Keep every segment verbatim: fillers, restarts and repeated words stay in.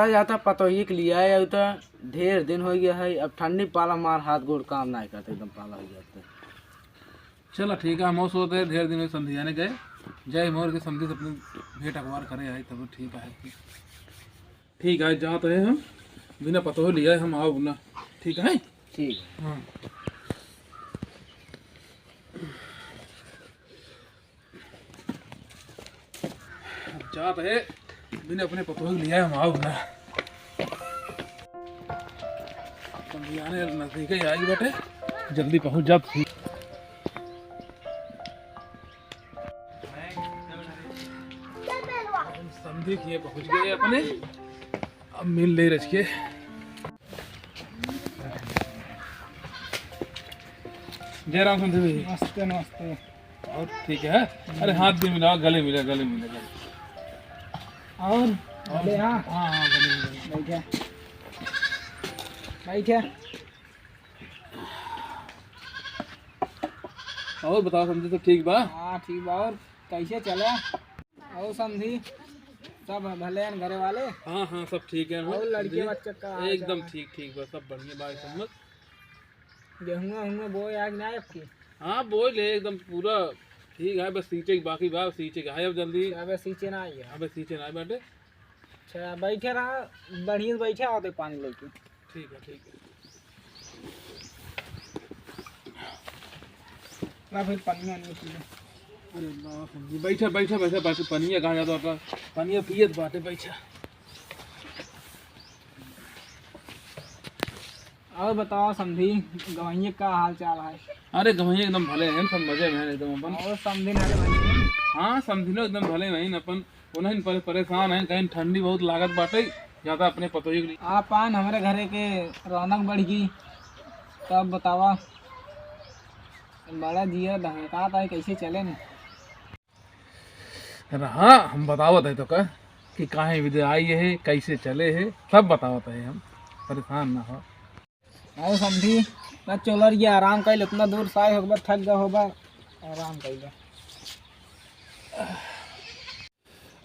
जाता पतोहिए के लियाए, अब तो ढेर दिन होइ गया है। अब ठंडी पाला मार हाथ गोड़ काम नाहीं करते, एकदम पाला होइ जाते। चला ठीक है, हम सोचते हैं ढेर दिन में समधी आने गए, जाए मोर के समधी से अपनी भेंट अखबार करे आए, तब ठीक है। ठीक है, जात है हम, बिना पतोह लियाए हम आउब ना। ठीक है। ठीक है। हाँ। अब जात है, बिना अपने पतोह लियाए हम आउब ना। समधी आने नजदीक ही आइ बाटे, जल्दी पहुँच जात ही। समधी किहे पहुँच गए अपने, अब मिल ले रच के। जय राम समधी भाई। नमस्ते, नमस्ते। और ठीक है? अरे हाथ भी मिला, गले मिला, गले मिला, गले। और? और? अरे हाँ। हाँ, हाँ, गले मिला। बैठा। बैठा। और बताओ समधी, सब ठीक बा? हाँ, ठीक बा। और कैसे चला? और समधी, सब भले हैं घरे वाले? हाँ, हाँ, सब ठीक है। और लड़के बच्चे का हाल एकदम चाल है? ठीक, ठीक बा, सब बढ़िया बा, समझ। गेहुआ हुआ बोए आग ना आपकी? हाँ, बोए ले एकदम पूरा ठीक है, बस सींचे के बाकी बा, सींचे के है अब जल्दी। अबे सींचे ना आई है। अबे सींचे ना आई बाटे। अच्छा, बैठे रहा, बढ़िया से बैठे, आते पानी लेके। ठीक है, ठीक है। ला भाई, पनिया नहीं पी ले। अरे बाप रे, बैठा, बैठा, बैठा, बैठा, पनिया कहाँ जाता होता? पनिया पियत बाटे, बैठा। और बताओ समधी, गवैये का हाल चाल है? अरे गवैये एकदम भले हैं, सब मजे में हैं एकदम अपन। और समधी ना रे भाई? हाँ, समधी लोग एकदम भले हैं अपन। उन्हें परे-, परेशान हैं, कहीं ठंडी बहुत लागत बाटे, ज्यादा अपने पतोही के लिए। आपन हमरे घरे के रौनक बढ़ गई, तब बतावा, बड़ा जिया धड़कात है, कैसे चले न? रहा, हम बतावत है तो का कि काहे विदे आई है, कैसे चले है, सब बतावत है हम, परेशान ना हो। अरे समधी, बस चलो रे, आराम कर ले, इतना दूर से आए होबा, थक गए होबा, आराम कर ले।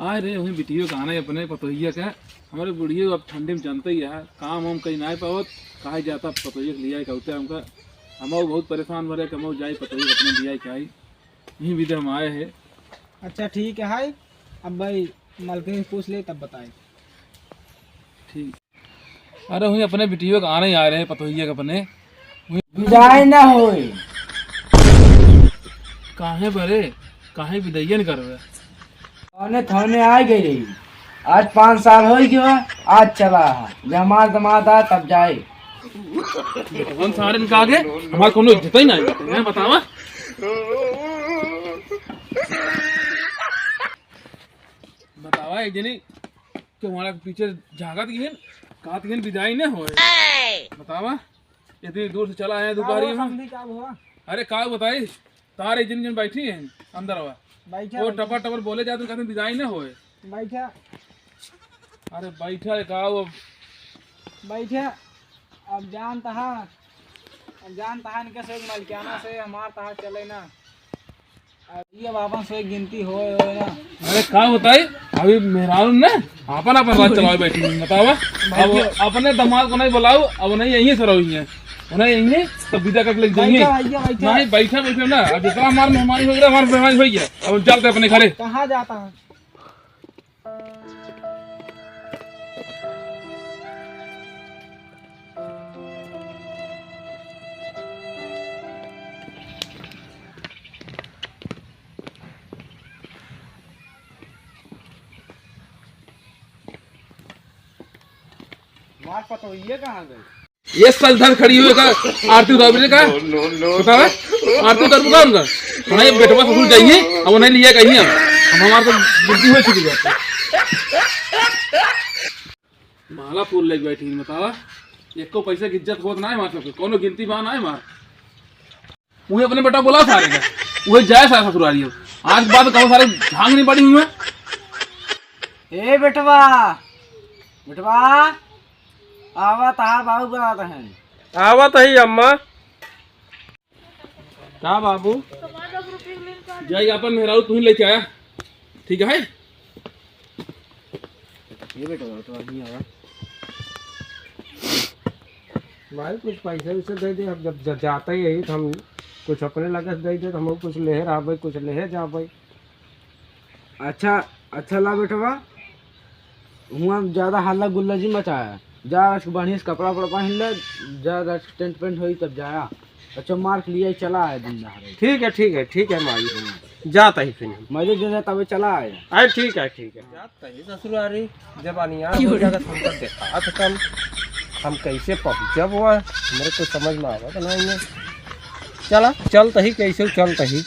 आए रहे वहीं बिटियो का आने अपने पतोहिया का, हमारे बुढ़ियो अब ठंडी में जानते ही है, काम वाम कहीं ना पावत, काहे जाता पतोहिया के लियाए कहते हमका, हम बहुत परेशान भरे, कमो जाए पतोहिया अपने लियाए के आई, यहीं विदे हम आए हैं। अच्छा ठीक है, हाय, अब भाई मलकिन से पूछ ले तब बताए। ठीक। अरे हुई अपने बिटियो के आने ही आ रहे हैं, पतोहिया के अपने। विदाई ना होई। काहे बरे? काहे विदाइया न करबे? थाने थाने आ गई रही। आज पाँच साल हो गया, आज चला है। जब हमार दामाद आ तब जाए। भगवान सारे इनका आगे हमार कोनो इज्जत ही नहीं। मैं बतावा। बतावा एक जनी के हमारा पीछे झागत गिन, कहत गिन विदाई न होए। बतावा, इतनी दूर से चला आए का दुपहरी हुआ में। समधी, का हुआ? अरे का बताई, तारे जिन जिन बैठी हैं अंदर हुआ। बैठा, वो बैठा। टपर टपर बोले जाते, कहते विदाई न होए। बैठा। अरे बैठा है का वो? बैठा। अब जानता है, अब जानता है इनके से मलकियाना से हमार तहा चले ना। अब ये बाबा से गिनती होए, होए ना। अरे का बताई, अभी मेहरारू ने आपन आपन राज चलावे बैठी हुई, बतावा। अब अपने दामाद को नहीं बुलाओ, अब नहीं यहीं से रहो, यहीं। उन्हें यहीं तो विदा करके लेके जाएंगे। बैठा, बैठा, बैठा। नहीं, बैठा, बैठा ना। अब जितना हमार मेहमानी हो गया, हमार मेहमानी हो गया। अब चलते अपने घरे। कहाँ जाता है? मार पतोहिए कहाँ गई? ये साल धर खड़ी हुई का, आरती उतार का? No, no, no। बतावा, आरती उतार का उनका? हाँ, ये बेटवा ससुर जाइए, अब उन्हें लिया कहीं हम। हम हमारे तो गिनती हो चुकी है। माला फूल लेके बैठी, बतावा, एको पैसा की इज्जत होत ना है हमारे सबके, कोनो गिनती बा ना है हमार। उहे अपने बेटा बोला सारे का, उहे जाए सारे ससुरारी। आज के बाद कहूँ सारे झांग नहीं पड़ी हुई है। ए बेटवा, बेटवा, आवा तहार बाबू बुलात हैं। आवत ही अम्मा। का बाबू? जाई अपन मेहरारू तुही लेके आया, ठीक है? ये बेटा, तो नहीं आवा। भाई, कुछ पैसा वैसा दे दे, हम जब, जब जाते ही यही तो हम कुछ अपने लगे से दे दे, तो हम कुछ लेहे रहबे, कुछ लेहे जाबे। अच्छा, अच्छा ला बेटवा, हुआं ज्यादा हल्ला गुल्ला जी मचाया, जा रच बढ़िया से कपड़ा उपड़ा पहन ले, जा रच टेंट पेंट होई तब जाया। अच्छा मार के लिए चला आए दिन दहाड़े। ठीक है, ठीक है, ठीक है माई, जाता ही फिर। मजे दिन तबे चला आए। अरे ठीक है, ठीक है। जात ही ससुरारी, जब अनियार हो जाएगा तो हमका देखा तो कम, हम कैसे पहुँचब वहाँ, मेरे को समझ में आवत नहीं है। चला, चलत ही, कैसे चलत ही।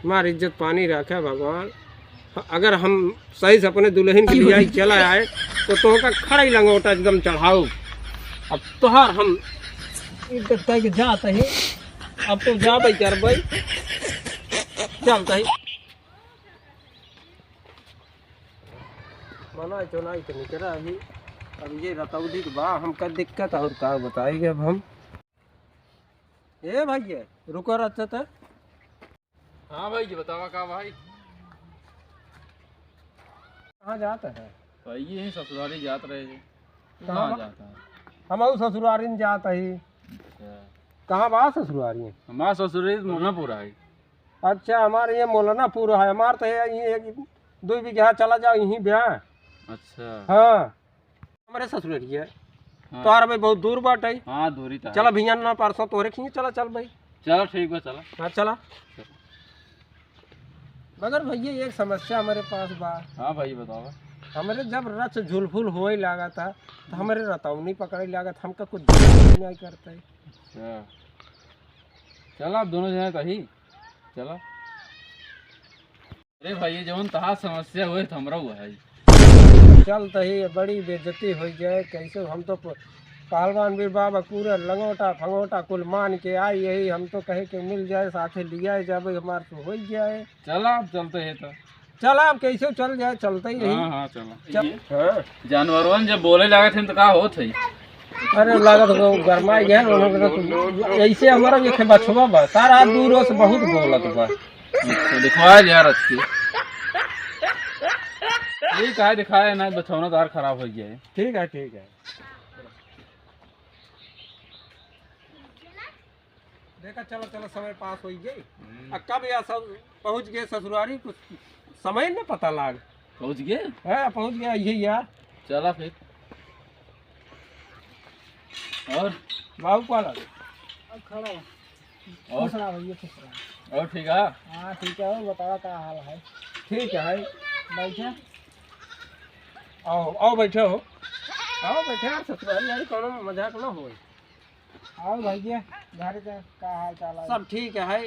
हमार इज्जत पानी रखे भगवान। अगर हम सही से अपने दुल्हन के लिए आई चला आए, तो तोहका खड़ा ही लंगोटा एकदम चढ़ाऊ। अब तोहार हम इज्जत करके जात ही, अब तो जाबे करबे, चलत ही। मना चोनाई तो निकरा ही। अब ये रतौदी के बा, हमका दिक्कत और का बताएंगे अब हम। ए भैया, रुको रचत। हाँ भाई जी, बतावा का भाई? कहाँ जात है? भाई ये ही ससुरारी जात रहे थे। कहाँ कहाँ बा? जाता है? हम अउ ससुरारी में जात ही। अच्छा। कहाँ बा ससुरारी? हमारा ससुरारी मोलनापुर है। अच्छा, हमारे ये मोलनापुर है, हमार तो ये, ये एक दो बीघा चला जाओ यहीं ब्याह। अच्छा। हाँ। हमरे ससुररिया। हाँ। तोहर भाई बहुत दूर बाटे। हाँ, दूरी तो है। चला भैया ना परसों तोहरे खींच चला, चल भाई। चलो ठीक बा, चला। हाँ, चला। चल। मगर भैया एक समस्या हमरे पास बा। हाँ भाई, बताओ। हमरे जब रच झुलफुल होए लागा था, तो हमरे रतौनी पकड़े लागा था, हमका कुछ नहीं करते। अच्छा। चला, आप दोनों जने कही। चला। अरे भाई, ये जवन तहार समस्या हुए तो हमरा हुआ है। चल तही बड़ी बेइज्जती हो जाए, कैसे हम तो प-, पहलवान भी बाबा पूरा लंगोटा फंगोटा कुल मान के आई यही, हम तो कहे के मिल जाए, साथे लिया जाबे, हमार तो हो जाए। चला, अब चलते हैं तो। चला, अब कैसे चल जाए, चलते ही यही। हाँ, हाँ, चला। चल। ये हाँ। जानवरवन जब बोले लागत हैं तो का होत है? अरे, लागत हो गरमाई गए, उन्होंने तो ऐसे हमारा ये खे बछवा बा, सारा दूर से बहुत बोलत बा। अच्छा, दिखवा लिया रच के। ठीक है, दिखाए ना, बछौना तार खराब हो गया है। ठीक है, ठीक है। देखा, चला, चला, समय पास हो गई। हम्म। आ कब या सब पहुँच गए ससुरारी, कुछ समय न पता लाग। पहुँच गए? हाँ, पहुँच गया, यही यार। चला फिर। और? बाबू पाला। अब खड़ा हो। और? खुश रहा भैया, खुश रहा। और ठीक है? हाँ, ठीक है, और बतावा का हाल है? ठीक है। बैठे। आओ, आओ बैठे हो। आओ बैठे यार, ससुरारी यार, कोनो मजाक ना होए। आओ भैया, घर के का हाल चाल है? सब ठीक है।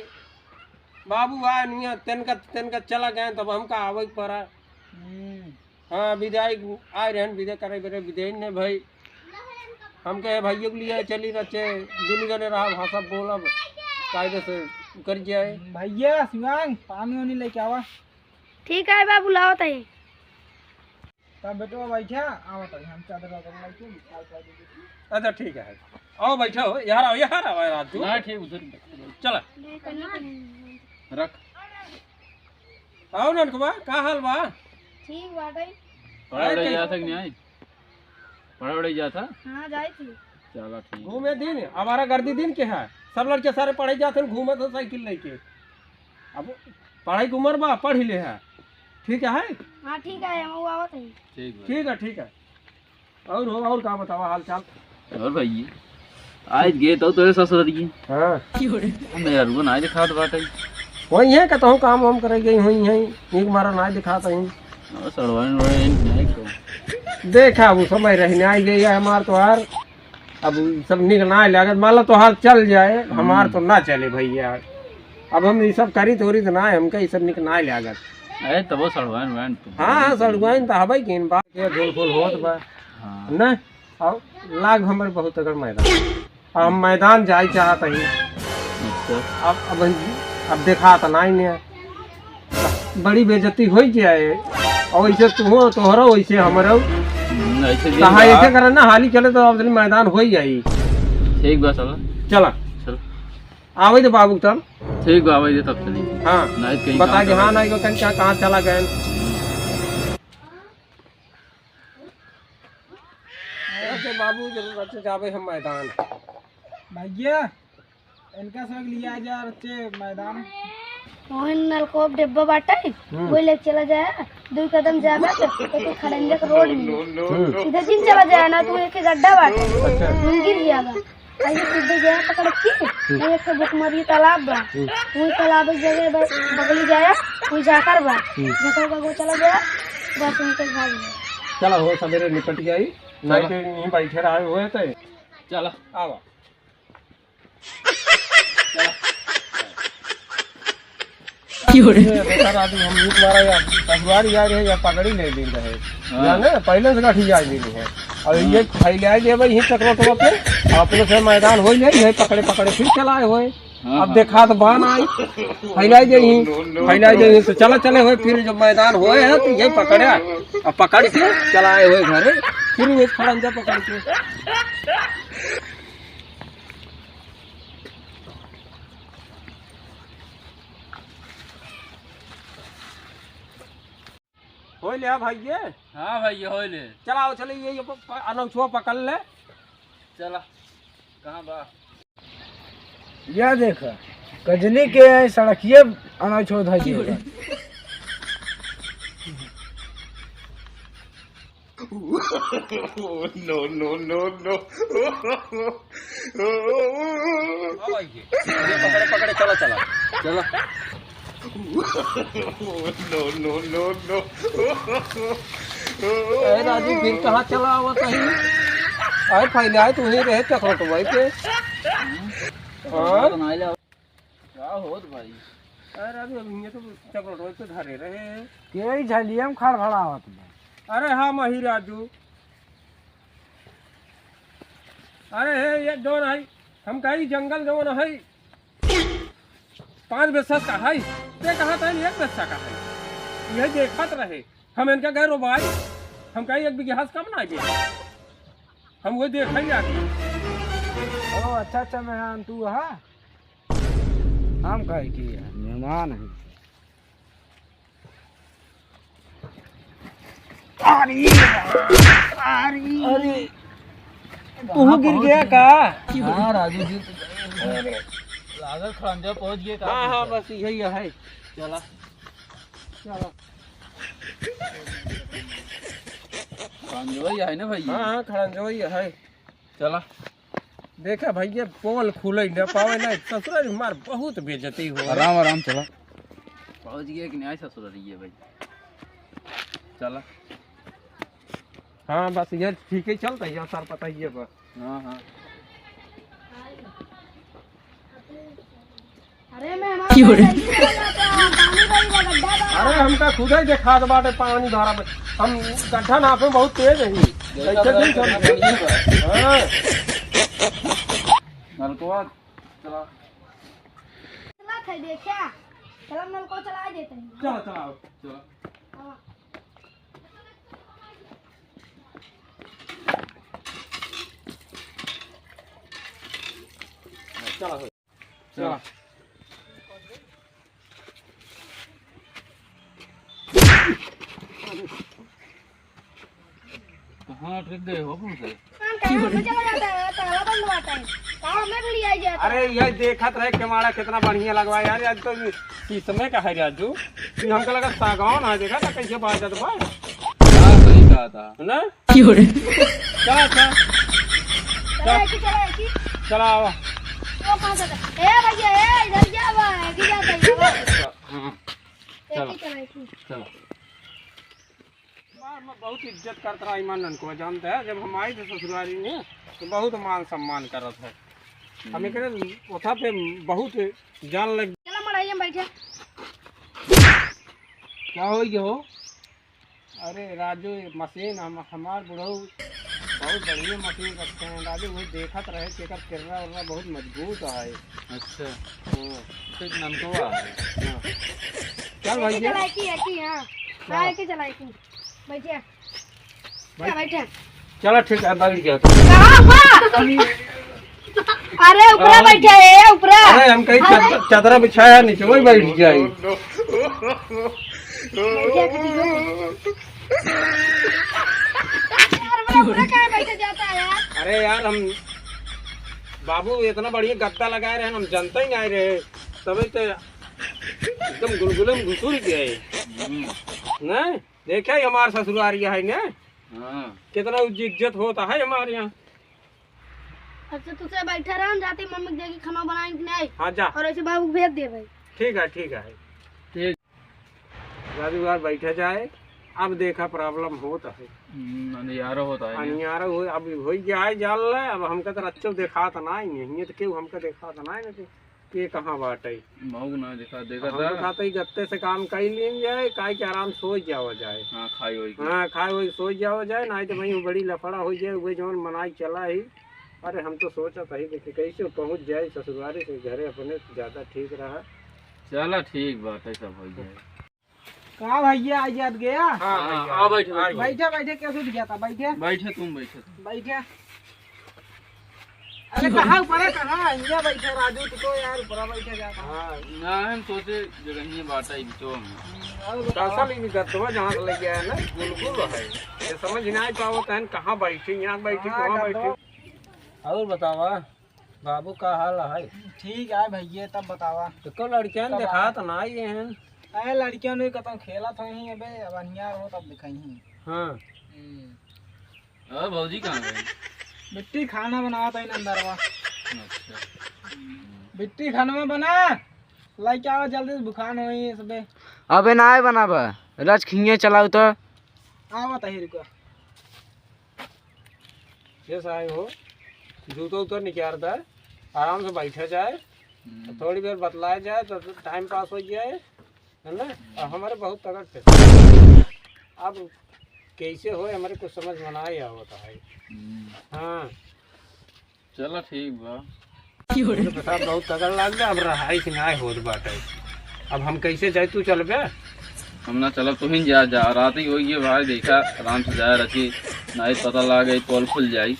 बाबू आए नहीं है, तेनका, तेनका चला गए, तब हमका आवे के पड़ा। हम्म। हाँ, विदाई आए रहन, विदा करे बेरे विदाई ने भाई। हम कहे भैया के लिए चली रचे, दुनू जने रहब, हंसब, बोलब, कायदे से कर जाए। भैया, शिवांग, पानी वानी लेके आवा। ठीक है बाबू, लावत है। तब बेटवा बैठा, आवत है, हम चादर वादर लेके निकाल के दे देती। अच्छा, ठीक है। आओ, बैठा हो, यार आओ, यार आओ, यार, तू। ना, ठीक, उधर ही बैठ। चला। रख। आओ ननकबा, का हाल बा? ठीक बाटे। पढ़ाई वढ़ाई जात है कि नहीं? पढ़ाई वढ़ाई जात है? हाँ, जाई थी। चला, ठीक। घूमे दिन, आवारा गर्दी दिन के है। सब लड़के सारे पढ़े जात हैं, घूमत हैं साइकिल लेके। अब पढ़ाई के उम्र बा, पढ़ ही ले है। ठीक है? हाँ, ठीक है, हम आवत हैं। ठीक बा। ठीक है, ठीक है। और हो, और का बतावा हाल चाल? और भाई, आज गए तो तोरे ससुरारी। हाँ। मेहरुआ ना दिखात बाटे। वही है, कतहु काम वाम करे गई हुई है, एक मारा ना दिखात है। और सड़वाइन वड़वाइन नहीं को। देखा, वो समय रहने आई गई है हमार तोहार। अब उ सब निक ना लागत, मान लो तोहार चल जाए, हमार हम्म। तो ना चले भैया। अब हम ई सब करी थोरी तो ना, हमका ई सब निक ना लागत। अरे तबो सड़वाइन वाइन तो हाँ, हाँ, सड़वाइन तो हबे किन बा, ये झोल फोल होत बा। हाँ। ना, अब लाग हमरे बहुत अगर मैदान। अब हम मैदान जाई चाहत हई। अच्छा। अब, अब, अब देखा तो ना ही नहीं। बड़ी बेइज्जती होई जाए। और ऐसे तू हो, तोहरो, वैसे हमरो। हम्म, ऐसे दिन कहाँ बा। ऐसे करे ना, हाली चले तो अब मैदान हो ही जाई। ठीक बा, चलो। चला। चलो। आवे दे बाबू तब। ठीक बा, आवे दे तब चली। हाँ। नहीं कहीं बता काम के, हाँ, चला नहीं को कहीं क्या, कहाँ चला गए। अच्छा बाबू, जब बच्चे जावे हम मैदान। भैया, इनका सब लिया जा बच्चे मैदान। वही नलकोप डिब्बा बाटे, हम्म। वही लेके चला जाए। दो कदम जाबा तो एक खड़ंजा का रोड मिली। हम्म। इधर जिन चला जाए ना, तो एक गड्ढा बाटे, अच्छा। तुम गिर जाबा। अरे सीधे गया पकड़ के, हम्म। एक ठो भुखमरी तालाब बा। हम्म। वही तालाब के जगह बस बगली जाया, वही जाकर बा। हम्म। जाकर का वो चला गया, बस उनके भाग गया। चला हो, सवेरे निपट गया ही, नहीं चला। तो यहीं बैठे रहे हुए थे। चला। आवा। की हो रे? ये बेटा राजू, हम नीक मारा या ससुरारी आए रहे या पगड़ी ले ली रहे। हाँ। या ना, पहले से गठी आए ली है। और हाँ। ये फैलाए देवे यही चक्रोटवा पे, अपने से मैदान हो जाए, यही पकड़े पकड़े फिर चलाए होए। हाँ, अब हाँ। देखा तो बान आई, फैलाए दे ही, फैलाए दे ही, तो चला चले होए, फिर जब मैदान होए है तो ये पकड़े, अब पकड़ के चलाए होए घरे, फिर ये खड़ंजा पकड़ के। होई ले, हाँ भैया? हाँ भैया, होई ले। चला, आओ, चले, ये, ये प-, प-, अनौछुआ पकड़ ले। चला, कहाँ बा? या देख, कजनी के सड़किए अनौछुआ धइ दिए बा। No, no, no, no। हाँ भाई, ये, ये पकड़े, पकड़े, चला, चला। चला। No, no, no, no। अरे राजू, फिर कहाँ चला आवत है? अरे फैलाए तो वहीं रहे चकरोट भाई के। हाँ? का होत भाई? अरे राजू, अब इहाँ तो चकरोट भाई तो धरे रहे। के ही झलिया में खड़बड़ावत बा। अरे हाँ, मही राजू। अरे हे, ये जौन है, हम कही जंगल जौन है, पाँच बिस्सा का है, ते कहा था एक बिस्सा का है, यही देखत रहे। हम इनका गए रोबाई, हम कही एक बीघा से कम ना गए, हम वो देख ही आगे। ओ अच्छा अच्छा, मेहमान तू हा? हम कहे कि मेहमान है। अरे, अरे। अरे। तू गिर गया का? हाँ, राजू जी तो गए। अरे। लागल खड़ंजा पहुंच गया का? हाँ, हाँ, बस यही है। चला। चला। खड़ंजवा ही है ना भैया? हाँ, हाँ, खड़ंजवा ही है। चला। देखा भैया, पोल खुले न पावे ना, ससुरा जी हमार बहुत बेइज्जती हो। आराम, आराम चला। पहुँच गया कि नहीं ससुरा जी ये भाई? चला। हाँ, बस ये ठीक ही चलता है, सर पता ही है बस। हाँ, हाँ। अरे मेहमान, क्यों रे? पानी भरी बा, गड्ढा बा। अरे हमका खुदे देखात बाटे पानी भरा बा। हम गड्ढा नापे बहुत तेज है। देखा कैसे बा, दिन सब कितना पानी बा। हाँ। नलकवा चला। चला थे देखा। चला नलको चला देते हैं। चला, चला, चला। हाँ। चला। चला। कहाँ अटक गए हो अपन से? हम कहाँ पे चला जाता है? ताला बंद बाटे। कहाँ हमें भिड़िया जाता है? अरे, ये देखत रहे केवाड़ा कितना बढ़िया लगवा यार, आज तो ये शीशमे का है राजू। ये हमका लगा सागौन है, देखा था कैसे बाजत बा। हाँ, सही कहा था। है ना? क्यों रे? चला, चला। चला, चला। एक ही चला, एक ही। चला, आवा। ओ, कहाँ से? ए, भैया, ए, इधर क्या हुआ है? गिर जाता है, ये हुआ। हाँ। एक ही चला, एक ही। चला। मार, मैं बहुत इज्जत करत रहा ईमान ननकवा, जानते हैं, जब हम आए थे ससुरारी में, तो बहुत मान सम्मान करत है। हम हम्म। एकरे ओथा पे बहुत जान लग। चला, मड़ाई में बैठे। क्या हो गया हो? अरे राजू, ये मशीन हम, हमार बुढ़ऊ बहुत बढ़िया मशीन रखे हैं राजू, वही देखत रहे कि एकर किर्रा उर्रा बहुत मजबूत है। अच्छा। हाँ। तो ननकवा है। हाँ। चल भाई, चला की, की, हाँ। हाँ। हाँ, की चला की। बैठिया। बैठ। बैठिया। चला ठीक है, बैठ गया। कहाँ हुआ? अरे ऊपरा हाँ। बैठे है, ऊपरा। अरे हम कहीं अरे। चद-, चदरा बिछाया नीचे, वही बैठ जाए। बैठे खटिया। यार, ऊपरा काहे बैठे जाता है यार? अरे यार, हम बाबू इतना बढ़िया गद्दा लगाए रहे, हम जनते ही नहीं रहे, तभी तो एकदम गुलगुले में घुसुर गए। हम्म। नहीं, देखे ही हमार ससुरारी है ने? हाँ। कितना उज-, इज्जत होता है हमारे यहाँ। अच्छा, तुझसे बैठा रहा, हम जाते मम्मी के देखी खाना बनाए कि नहीं। हाँ, जा। और ऐसे बाबू को भेज दे भाई। ठीक है, ठीक है। ठीक। राजू यार, बैठा जाए, अब देखा problem होता है। हम्म, अनियारा होता है। अनियारा हो, अब हो गया है, जान ले, अब हमका तो रच्चो देखात ना ही है, ये तो क्यों हमका देखात ना है ना कि ये कहाँ बाटे? मऊ ना देखा, देखा अब हम था। तो कहते ही गत्ते से काम कर लीन जाए, काहे कि आराम सोच जावा जाए। हाँ, खाई होई के। हाँ, खाई होई सोच जावा जाए, नहीं तो भाई वो बड़ी लफड़ा हो जाए, वो जौन मनाई चला ही। अरे हम तो सोचत ही कि कैसे पहुँच जाए ससुरारी से घरे अपने, ज्यादा ठीक रहा। चला ठीक बात है, सब हो जाए। का भैया, आज याद गया? हाँ, हाँ, भैया, आ बैठ, आ बैठ। बैठ। बैठे, बैठे, कैसे उठ गया था? बैठे। बैठे, तुम बैठे। बैठे। अरे, कहाँ ऊपर है, कहाँ? यहाँ बैठे, राजू, तू तो यार ऊपर बैठे जाता। हाँ। ना, हम सोचे जगह बाटा ही तो हम। और बताओ। दरअसल इन गद्दवा जहाँ से ले गया है ना, गुलगुल है। ये समझ नहीं पावत है, कहाँ बैठी, यहाँ बैठी, हाँ, कहाँ गद्दवा। बैठी। और बतावा। बाबू, का हाल है? ठीक है भैया, तब बतावा। तो को लड़कियन कब देखात आए? ना आए हैं। अरे लड़कियन भी कतौ खेलत होई अबे, अब अनियार हो तब दिखाई। हाँ। हम्म। और भौजी कहाँ गई? बिट्टी खाना बनावत है अंदरवा। अच्छा। बिट्टी खाना में बना, लेके आओ जल्दी से, भुखान होई सबे। अबे ना आए बनाबा, रच खिंगे चलाऊ तो। आवत है, रुका। ये साहब हो, जूता उतर निकाल दा, आराम से बैठा जाए, हम्म। थोड़ी देर बतलाया जाए तो time pass हो जाए, है ना? और हमारे बहुत तगड़ थे। अब कैसे होए, हमारे कुछ समझ में ना ही आवत है। हम्म। हाँ। चला ठीक बा। तो पेशाब बहुत तगड़ लाग गया, अब रहाई से ना होत बाटे। अब हम कैसे जाए, तू चलबे? हम ना चलब, तू ही जा, जा, रात ही होई है भाई, देखा आराम से जाए रची, ना ही पता लागे, पोल खुल जाई।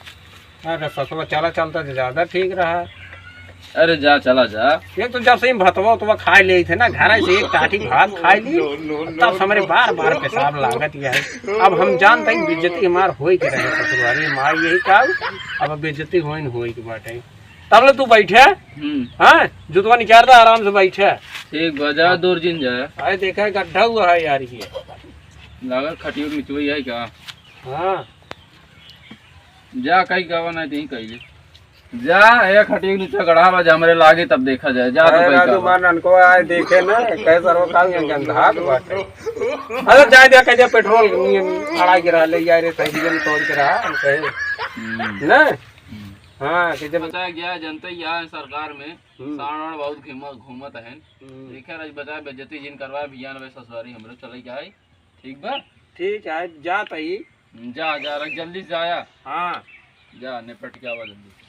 अरे ससुरा, चला चलता तो ज्यादा ठीक रहा। अरे जा, चला जा। एक तो जब से ही भतवा उतवा खाए ले थे ना, घर से एक टाटी भात खाए ली, तब से हमरे बार बार पेशाब लागत ही है। अब हम जानते हैं बेइज्जती हमार होई के रहे ससुरारी, मार यही का, अब बेइज्जती होइन होई के बाटे। तब ले तू बैठे, हम्म। हाँ, जुतवा निकाल दे, आराम से बैठे। ठीक बा, जा, हाँ। दूर जिन जाए। अरे देखा, गड्ढा हुआ है यार ये। लागल खटियो के निचवई है का? हाँ। जा, कहीं गावा नहीं, तहीं कहीं ले। जा, ए खटियो के नीचे गढ़ा बा, जा, हमरे लागे, तब देखा जाए। जा, तो अरे कहीं राजू, गावा। मान अनको आए देखे ना, कैसे सरवा का ये गंधात बाटे। अरे जाए दे, कहे पेट्रोल अड़ा गिरा ले, यार, ये सही जन तोड़ के रहा, हम कहे। हम्म। ना? हम्म। हाँ, कि जब बताया गया, जनते ही यहाँ सरकार में हम्म। साढ़ वाढ़ बहुत घूम-, घूमत है। हम्म। देखा रज बता, बेइज्जती जिन करवा, बियान वे ससुरारी हमरो चले जाए। ठीक बा? ठीक है, जा तई। जा, जा, रख, जल्दी से जाया। हाँ। जा, निपट के आवा जल्दी से।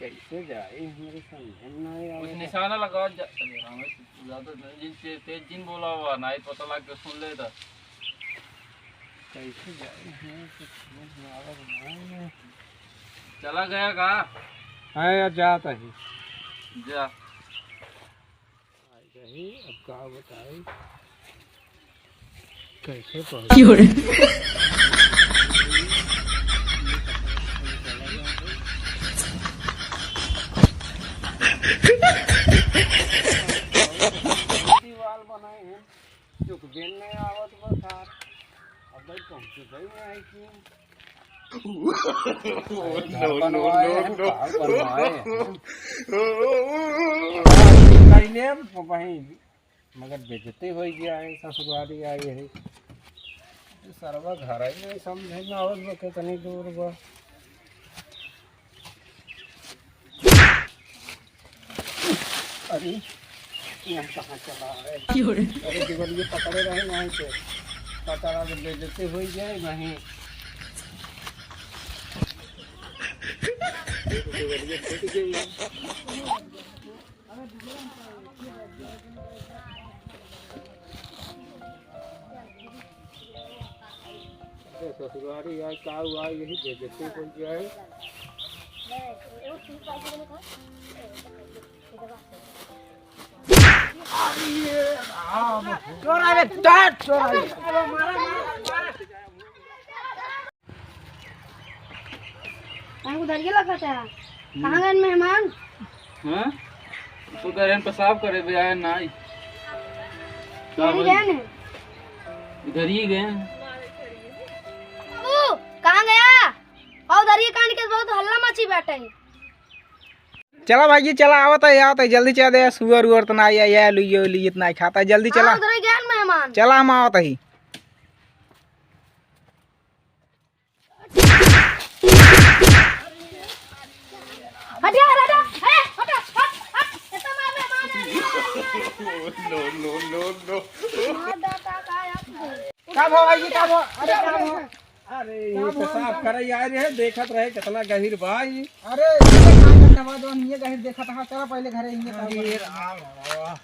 कैसे जाए, मेरे समझ में नहीं कुछ आवे। निशाना लगा, जा, अरे राम, ज्यादा जिन ते-, तेज जिन बोला हुआ, ना ही पता लग के सुन ले था। कैसे जाए हैं, कुछ समझ में आवत नहीं है। चला गया का? हाँ यार, जात ही। जा। आई रही, अब का बताई, कैसे पहुँच क्यों रे? दीवाल बनाए हैं। चुकबे नहीं आवत बा सार। अब भाई पहुँचे भाई मैं आई की। घर बनवाए हैं, घर बनवाए हैं। कहीं नहीं अब वहीं, मगर बेइज्जती हो गया है, ससुरारी आई है। ये सरवा घर ही नहीं समझे में आवत बा, कितनी दूर बा। अरे, यहाँ कहाँ चला है? क्यों रे? अरे, दिवालिये पकड़े रहे ना, ऐसे पकड़ा के बेइज्जती हो जाए, नहीं। दिवालिये फूट गई। अरे ससुरारी यार, का हुआ, यही बेइज्जती हो गया है। चोर आ रे, चोर, चोर आ रे। हमको डर के लगता है। हम्म। कहाँ गए मेहमान? हाँ? तो कह रहे हैं पेशाब करे, बे आए नाई। इधर ही गए हैं। इधर ही गए हैं। बाबू, कहाँ गया? आओ, उधर ही कान के बहुत हल्ला मची बैठे हैं। चला भाई, चला, आवत है, आवत है, जल्दी चला दे, सुअर उअर तो ना आया, या लुइयो लुइयो तो ना खाता है, जल्दी चला। हाँ, उधर ही गया मेहमान। चला, हम आवत ही। हट यार, हट, हट, हट, हट, हट, ये तो हमारा मेहमान आ गया। No, no, no, no। मार डाटा का यार। का भवा भाई, का भवा? अरे, का भवा? अरे, ये पेशाब करे आए रहे, देखत रहे कितना गहिर बा ई। अरे, ये का करता बा जौन ये गहिर देखत हा? चला पहले घरे, ये का अरे, बा? राम हो।